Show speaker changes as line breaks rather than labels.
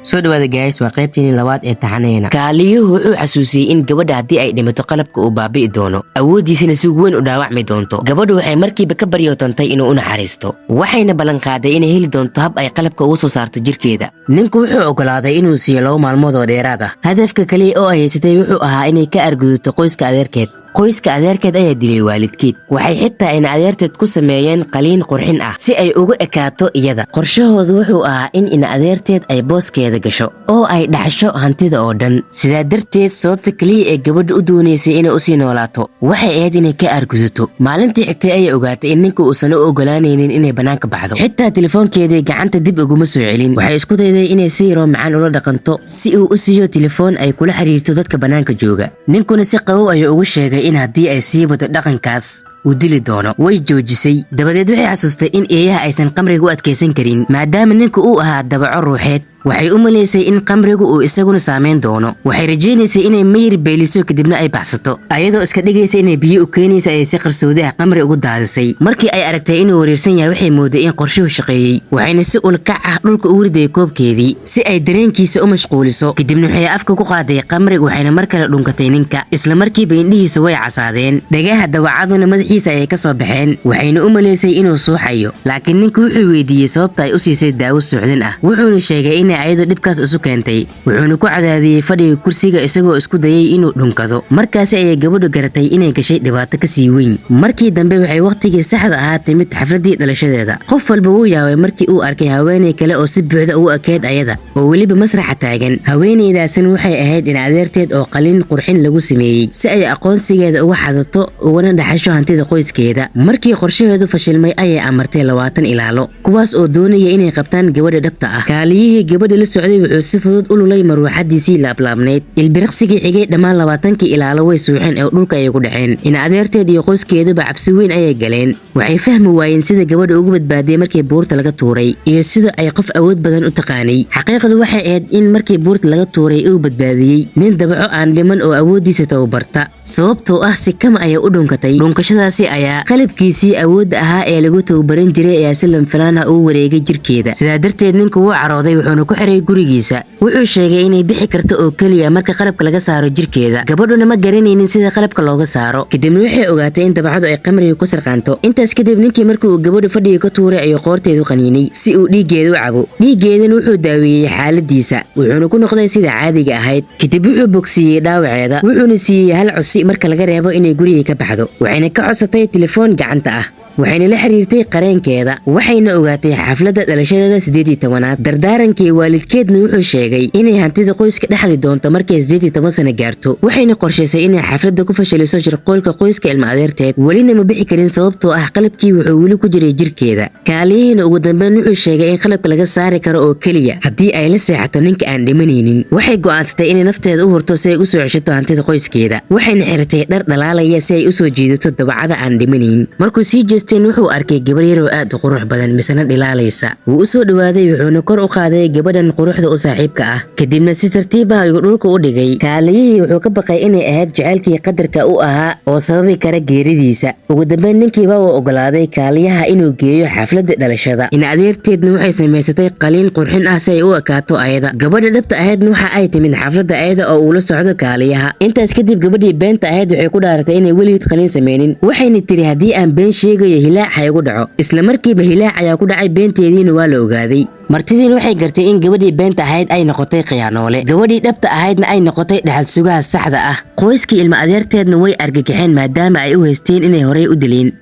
Soo dhawaada guys, waa qaybtiinii labaad ee taxanayna. Kaaliyuhu wuxuu xasuusiyey in gabadha haddii ay dhimato qalabka uu baabi'i doono, awooddiisana si weyn u dhaawacmi doonto. Gabadhu waxay markiiba ka baryootantay inuu u naxariisto, waxayna ballanqaaday inay heli doonto hab ay qalabka ugu soo saarto jirkeeda. Ninku wuxuu ogolaaday inuu siiyo 2 maalmood oo dheeraad ah. Hadafka kaliya oo ay haysatay wuxuu ahaa inay ka argudato qoyska adeerkeed. Qoyska adeerkeed ayaa dilay waalidkeed. Waxay xitaa in adeerteed ku sameeyeen qaliin qurxin ah si ay ugu ekaato iyada. Qorshahoodu wuxuu ahaa in ina adeerteed ay booskeeda gasho oo ay dhaxsho hantida oo dhan. Sidaa darteed, sababta keliya ee gabadha u doonaysay inay usii noolaato waxay ahayd inay ka argudato. Maalintii xigtay ayay ogaatay in ninka uusan u ogolaanaynin inay bannaanka baxdo. Xitaa telefoonkeedii gacanta dib uguma soo celin. Waxay isku dayday inay si yaroo macaan ula dhaqanto si uu u siiyo telefoon ay kula xiriirto dadka bannaanka jooga. Ninkuna si qabow ayuu ugu sheegay in haddii ay sii wado dhaqankaas uu dili doono. Way joojisay. Dabadeed waxay xasuustay in eeyaha aysan qamriga u adkaysan karin. Maadaama ninku uu ahaa dabaco ruuxeed, waxay u malaysay in qamrigu uu isaguna saameyn doono. Waxay rajaynaysay inay miyir beeliso, kadibna ay baxsato. Ayadoo iska dhigaysa inay biyo u keenayso ayay si qarsoodi ah qamri ugu daadisay. Markii ay aragtay inuu wareersan yahay, waxay mooday in qorshuhu shaqeeyey, waxayna si ulkac ah dhulka ugu riday koobkeedii si ay dareenkiisa u mashquuliso. Kadibna waxay afka ku qaaday qamrig, waxayna mar kale dhunkatay ninka. Isla markiiba indhihiisu way casaadeen, dhagaha dawacaduna madaxiisa ayay ka soo baxeen, waxayna u malaysay inuu suuxayo. Laakiin ninku wuxuu weydiiyey sababta ay u siisay daawo suuxdin ah, wuxuuna sheegay inay ayadu dhibkaas isu keentay. Wuxuuna ku cadaadiyey fadhiga kursiga isagoo isku dayay inuu dhunkado. Markaasi ayay gabadhu garatay inay gashay dhibaato kasii weyn. Markii dambe waxay wakhtigii saxda ahaa timid xafladii dhalashadeeda. Qof walba wuu yaabay markii uu arkay haweeney kale oo si buuxda ugu ekeyd ayada oo weliba masraxa taagan. Haweeneydaasina waxay ahayd in adeerteed oo qalin qurxin lagu sameeyey si ay aqoonsigeeda uga xadato ugana dhaxasho hantida qoyskeeda. Markii qorshaheedu fashilmay ayay amartay 20 ilaalo, kuwaas oo doonaya inay qabtaan gabadha dhabta ah. Kaaliyihii gabadha la socday wuxuu si fudud u lulay maruuxadiisii laablaabnayd. Ilbiriqsigii xigay dhammaan 20kii ilaalo way suuxeen oo dhulka ayay ku dhaceen. In adeerteed iyo qoyskeeduba cabsi weyn ayay galeen. Waxay fahmi waayeen sida gabadha ugu badbaadiyay markii buurta laga tuuray iyo sida ay qof awood badan u taqaanay. Xaqiiqdu waxay ahayd in markii buurta laga tuuray uu badbaadiyey nin dabaco aan dhiman oo awooddiisa tababarta, sababtoo ah si kama ayay u dhunkatay. Dhunkashadaasi ayaa qalabkiisii awoodda ahaa ee lagu tababaran jiray ayaa si lamfilaan ah ugu wareegay jirkeeda. Sidaa darteed ninku wuu carooday, wuxuuna ku xiray gurigiisa. Wuxuu sheegay inay bixi karto oo keliya marka qalabka laga saaro jirkeeda. Gabadhuna ma garanaynin sida qalabka looga saaro. Kadibna waxay ogaatay in dabacadu ay qamriga ku sarqaanto. Intaas kadib ninkii markii uu gabadhu fadhiga ka tuuray ayuu qoorteedu qaniinay si uu dhiiggeeda u cabo. Dhiiggeedana wuxuu daaweeyey xaaladiisa, wuxuuna ku noqday sida caadiga ahayd. Kadib wuxuu bogsiiyey dhaawaceeda, wuxuuna siiyey hal codsi marka laga reebo inay guriga ka baxdo. Waxayna ka codsatay telefoon gacanta ah, waxayna la xiriirtay qareenkeeda, waxayna ogaatay xafladda dhalashadeeda 18aad. Dardaarankii waalidkeedna wuxuu sheegay inay hantida qoyska dhexli doonto markay 18 sano gaarto. Waxayna qorshaysay inay xafladda ku fashiliso shirqoolka qoyska ilma adeerteed. Welina ma bixi karin, sababtoo ah qalabkii wuxuu weli ku jiray jirkeeda. Kaaliyihiina ugu dambeyn wuxuu sheegay in qalabka laga saari karo oo keliya haddii ay la seexato ninka aan dhimanaynin. Waxay go'aansatay inay nafteeda u hurto si ay usoo ceshato hantida qoyskeeda, waxayna xiratay dhar dhalaalaya si ay usoo jiidato dabacada aan dhimanayn. Markuu sii jeesteen wuxuu arkay gabar yar oo aad u qurux badan misena dhilaalaysa. Wuu u soo dhawaaday, wuxuuna kor u qaaday gabadhan quruxda u saaxiibka ah, kadibna si tartiib ah ayuu dhulka u dhigay. Kaaliyihii wuxuu ka baqay inay ahayd jacaylkii qadarka u ahaa oo sababi kara geeridiisa. Ugu dambeyn ninkiiba uu ogolaaday kaaliyaha inuu geeyo xafladda dhalashada. In adeerteedna waxay samaysatay qaliin qurxin ah si ay u ekaato ayada. Gabadha dhabta ahaydna waxa ay timid xafladda ayada oo uu la socdo kaaliyaha. Intaas kadib gabadhii beenta ahayd waxay ku dhaaratay inay weligeed qaliin sameynin, waxayna tiri, "Haddii aan been sheegayo, hilaac ha igu dhaco." Isla markiiba hilaac ayaa ku dhacay, beenteediina waa la ogaaday. Martidiin waxay gartay in gabadhii beenta ahayd ay noqotay khiyaanoole, gabadhii dhabta ahaydna ay noqotay dhaxal sugaha saxda ah. Qoyskii ilma adeerteedna way argagaxeen maadaama ay u haysteen inay horey u dileen.